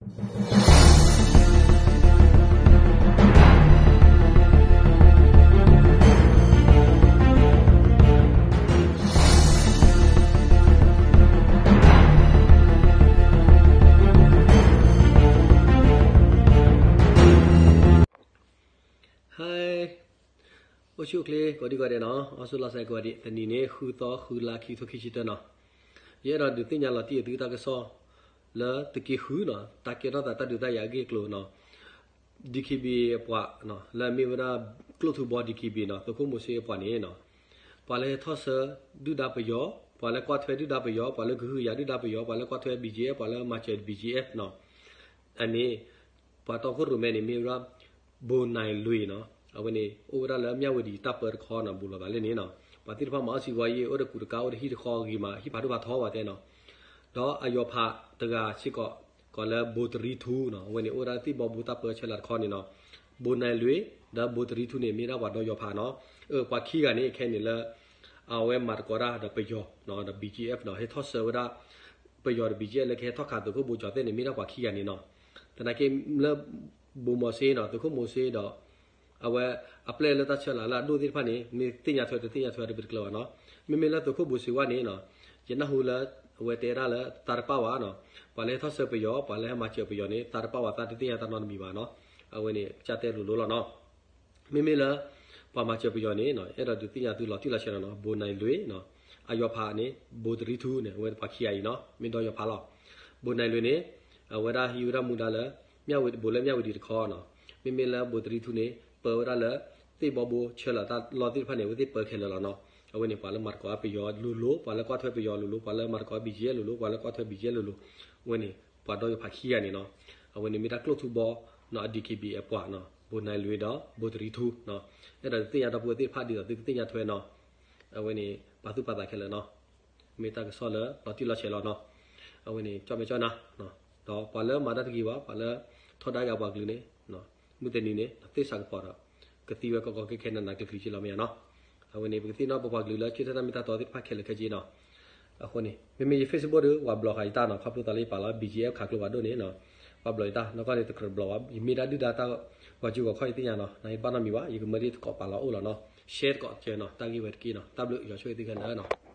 ဟါ, အိၣ်ဆူၣ်အိၣ်ချ့ကိးဒံကိးဒဲးနီၤ, အီစူလီၤစဲကိးဒံး, တနံၤန့ၣ် ဃုသီ ဃုလါ ခံကထိခံဆံတၢနီၤ. ယအဲၣ်ဒိးဒုးသ့ၣ်ညါလီၤတံၢ်အသုတၢ်ကစီၣ် လၢသုးက့ဃုနီၤ, တၢ်ကဲထီၣ်သးတၢ်ဒုးတၢ်ယၤအဂ့ၢ်အကျိၤနီၤ, DKBA အပှၤ, လၢအမ့ၢ်ဝဲဒၣ် ကျိၣ်ထူဘီ DKBA နီၤ, သုးခိၣ်မိၤၡ့အပှၤန့ၣ်နီၤ, ပှၤလၢဟဲထီၣ်ဆၢဒုၣ်ဒါပယီၤ, ပှၤလၢကွၢ်ထွဲဒုၣ်ဒါပယီၤ, ပှၤလၢကဟုကယာ်ဒုၣ်ဒါပယီၤ, ပှၤလၢကွၢ်ထွဲ BGF, ပှၤလၢမၤစၢၤ BGF နီၤ, အန့ၣ် ပှၤတီခိၣ်ရိၣ်မဲန့ၣ် မ့ၢ်ဝဲဒၣ် ဘိးနၢၢ်လွံၢ်နီၤ, အဝဲန့ၣ် အိၣ်ဝဲဒၣ်လၢမၠၣ်ဝတံၤတၢ်ပၢတခီနီၤ, ဘူးလီၤသးလၢန့ၣ်နီၤ, ပှၤသ့ၣ်တဖၣ်မၤအီၣ်စံးဝဲယဲ အိၣ်ဒီးကူးတကါ အိၣ်ဒီးဟံၣ်တဃီဂ့ၤမး, ဟံၣ်ဖးဒိၣ်ဖးထီဘၣ်တဲနီၤ, ဒီးအယီၤဖးတဂၤစ့ၢ်ကီး ကိးလၢဘိးတရံထူနီၤ, အဝဲန့ၣ် အိၣ်ဝဲဒၣ်သ့ၣ်ဘီဘိတၢ်ပၢဆၢလၢ်တခီန့ၣ်နီၤ, ဘိးနၢၢ်လွံၢ် ဒီးဘိးတရံထူန့ၣ် မ့ၢ်ဒၣ်ပှၤဒီးယီၤဖးနီၤ, အၢ ပှၤခံဂၤန့ၣ် ခဲန့ၣ်လၢ အဝဲမၤသကိးတၢ်ဒီးပယီၤနီၤ, ဒီး BGF နီၤ, ဟဲထီၣ်ဆၢဝဲဒၣ် ပယီၤဒီး BGF လၢကဟဲထီၣ်ခးသုးခိၣ်ဘိကၠီၤသ့ၣ်န့ၣ် မ့ၢ်ဒၣ်ပှၤခံဂၤန့ၣ်နီၤ, သနာ်က့လၢ ဘိးမိၤၡ့နီၤ, သုးခိၣ်မိၤၡ့ဒီး အဝဲအပျဲၢ်လၢတၢ်ဆၢလၢ်လၢအဒိၣ်သ့ၣ်တဖၣ်န့ၣ် မ့ၢ်သ့ၣ်ညါထွဲတသ့ၣ်ညါထွဲတပတကျၢၤဘၣ်နီၤ, မ့မ့ၢ်လၢသုးခိၣ်ဘိးစံးဝဲန့ၣ်နီၤ, ယနၢ်ဟူလၢ အဝဲတဲဒၣ်လၢသးတပာ်ဝဲနီၤ, ပှၤလၢဟဲထီၣ်ဆၢပယီၤ ပှၤလၢဟဲမၤစၢၤပယီၤန့ၣ် သးတပာ်ဝဲသးတသ့ၣ်ညါတၢ်နီတမံၤဘၣ်နီၤ, အဝဲန့ၣ် ကစၢ်တဲလိၤလိၤလီၤနီၤ. မ့မ့ၢ်လၢ ပှၤမၤစၢၤပယီၤန့ၣ်နီၤ, အဲၣ်ဒိးဒုးသ့ၣ်ညါသုလီၤတံၢ်လီၤဆဲးလီၤနီၤ, ဘိးနၢၢ်လွံၢ်နီၤ, အယီၤဖးန့ၣ် ဘိးတရံထူန့ၣ် အဝဲပှၤခံဂၤအံၤနီၤ, မ့ၢ်ဒီးယီၤဖးလီၤ. ဘိးနၢၢ်လွံၢ်န့ၣ် အဝဲဒၣ်ဟံးဝဲဒၣ်မူဒါလၢ ဘူးလၢမၠၣ်ဝတံၤတခီနီၤ, မ့မ့ၢ်လၢဘိးတရံထူန့ၣ် ပၢဝဲဒၣ်လၢ သ့ၣ်ဘီဘိဆၢလၢ်တၢ်လီၢ်သ့ၣ်တဖၣ်န့ၣ် အဝဲသ့ၣ်ပၢခဲလၢာ်လီၤနီၤ, အဝဲန့ၣ် ပှၤလၢမၤသကိးပယီၤလိၤလိၤ, ပှၤလၢကွၢ်ထွဲပယီၤလိၤလိၤ, ပှၤလၢမၤသကိး BGF လိၤလိၤ, ပှၤလၢကွၢ်ထွဲ BGF လိၤလိၤ, အဝဲန့ၣ် ပှၤဒီးယီၤဖးခံဂၤန့ၣ်နီၤ, အဝဲန့ၣ်မ့ၢ်တၢ်ကျိၣ်ထူဘီနီၤ, DKBA အပှၤနီၤ, ဘူးနၢၢ်လွံၢ်ဒီး ဘိးတရံထူနီၤ, အဲၣ်ဒိးသ့ၣ်ညါဒီပုၢ်ဝဲၢ်သ့ၣ်တဖၣ်ဒ်သိးသုကသ့ၣ်ညါထွဲနီၤ, အဝဲန့ၣ် ပာ်သူၣ်ပာ်သးခဲလၢာ်နီၤ, မ့ၢ်တၢ်ကစီၣ်လၢလီၤတံၢ်လီၤဆဲးလီၤနီၤ, အဝဲန့ၣ် ကၠီၣ်မဲာ်ကၠီၣ်နါ, ဒီးပှၤလၢမၤတၢ်တဂ့ၤဘၣ်, ပှၤလၢထီဒါက့ၤပှၤကလုာ်န့ၣ်, မုၢ်တနံၤန့ၣ် သ့ၣ်စးကပီၤဒီး ကသံဝဲကီကီခဲခဲနးနးကျံၤကျံၤက့လီၤမ့ၢ်ဧါနီၤ, အဝဲန့ၣ် ပကသ့ၣ်နီၣ်ပပှၤကလုာ်လၢကၢထၢၣ်တၢ်မ့ၢ်တၢ်တီသ့ၣ်တဖၣ်ခဲလၢာ်ခဲဆ့နီၤ, အဃိန့ၣ် မ့မ့ၢ်ယ Facebook ဒီး ပှၤဘျီးဃာ်ယတၢ်နီၤ, ခီဖျိသးလၢယပာ်လီၤ BGF ခးကျိဖးဒိၣ်န့ၣ်နီၤ, ပှၤဘျီးယတၢ်နီၢ်ကီၢ်န့ၣ် တကြၢးဘျီးဘၣ်, ယမ့ၢ်ဒၣ်ဒုၣ်ဒါတၢ်ဂီၤစုဂီၤခီၣ်ယသ့ၣ်ညါနီၤ, နတဘၣ်နီတမံၤဘၣ်, ယကမၢဒ်သကိးပာ်လီၤအိၣ်လီၤနီၤ, share သကိးကဲနီၤ, တၢ်ဂ့ၢ်ဝဲတက့ၢ်နီၤ, တၢ်ဘျုးယွၤဆိၣ်ဂ့ၤသုခဲလၢာ်နီၤ.